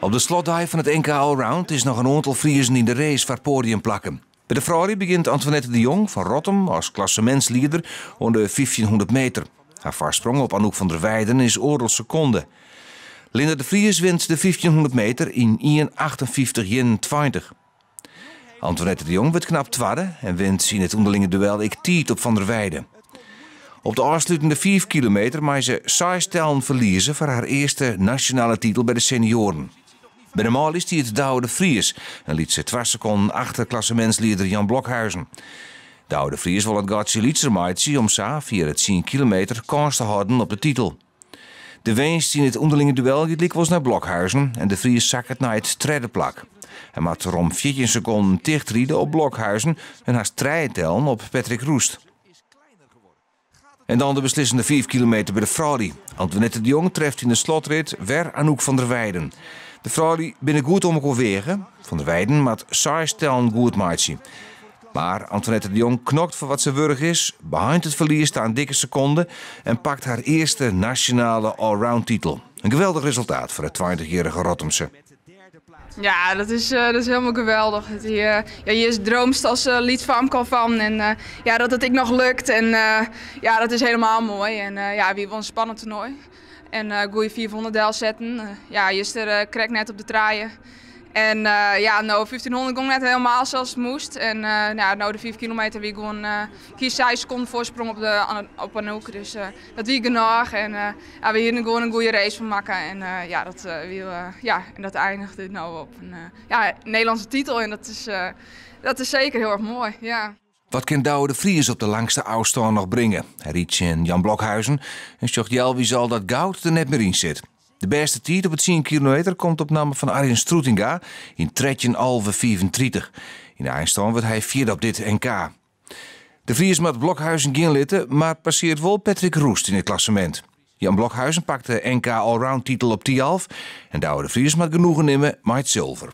Op de slotdei fan it NK Allround is noch in oantal Friezen yn de race foar poadiumplakken. By de froulju begjint Antoinette de Jong fan Rottum as klassemintslieder oan de 1500 meter. Har foarsprong op Annouk van der Weijden is oardel sekonde. Linda de Vries wint de 1500 meter yn 1:58,21. Antoinette de Jong wurdt knap twadde en wint yn it ûnderlinge duel ek tiid op Van der Weijden. Op de ôfslutende 5 kilometer mei se seis tellen ferlieze foar har earste nasjonale titel by de senioaren. By de manlju stiet Douwe de Vries in lytse twa sekonden achter klassemintslieder Jan Blokhuijsen. Douwe de Vries wol it gatsje lytser meitsje om sa fia de tsien kilometer kâns te hâlden op de titel. De winst yn it ûnderlinge duel giet lykwols nei Blokhuijsen en De Vries sakket nei it tredde plak. Hy moat rom 14 sekonden tichtride op Blokhuijsen en hast trije tellen op Patrick Roest. En dan de beslissende 5 kilometer by de froulju. Antoinette de Jong treft yn de slotrit wer Annouk van der Weijden. De froulju binne goed om elkoar weage. Van der Weijden moat seis tellen goed meitsje. Mar Antoinette de Jong knokt foar wat se wurdich is, beheint it ferlies ta in dikke sekonde en pakt har earste nasjonale allround titel. In geweldich resultaat foar de tweintichjierrige Rottumse. Ja, dat is helemaal geweldig. Ja, je droomst als lyts famke al fan. En ja, dat it ek noch lukt. En ja, dat is helemaal moai. En ja, wie wol in spannend toernoai. En goede 500 delsetten. Ja, juster krekt net op de trije. En ja, no 1500 gong net helemaal sa't it moast. En nou, no de 5 kilometer wie gewoan kies 6 sekonden foarsprong op Anouk. Dus dat wie genôch. En ja, we hiene gewoan in goede race fan makke. En ja, dat wie, ja, en dat einige no op in, ja, Nederlânske titel. En dat is seker hiel erch moai. Ja. Wat kin Douwe de Vries op de langste ôfstân noch bringe? Hy rydt tsjin Jan Blokhuijsen en sjocht healweis al dat goud der net mear yn sit. De bêste tiid op it 10 kilometer komt op namme fan Arjen Stroetinga yn 13.11.35. Yn de einstân wurdt hy fjirde op dit NK. De Vries moat Blokhuijsen gean litte, mar passearret wol Patrick Roest yn it klassemint. Jan Blokhuijsen pakt de NK Allround titel op Thialf en Douwe de Vries moat genoegen nimme mei it sulver.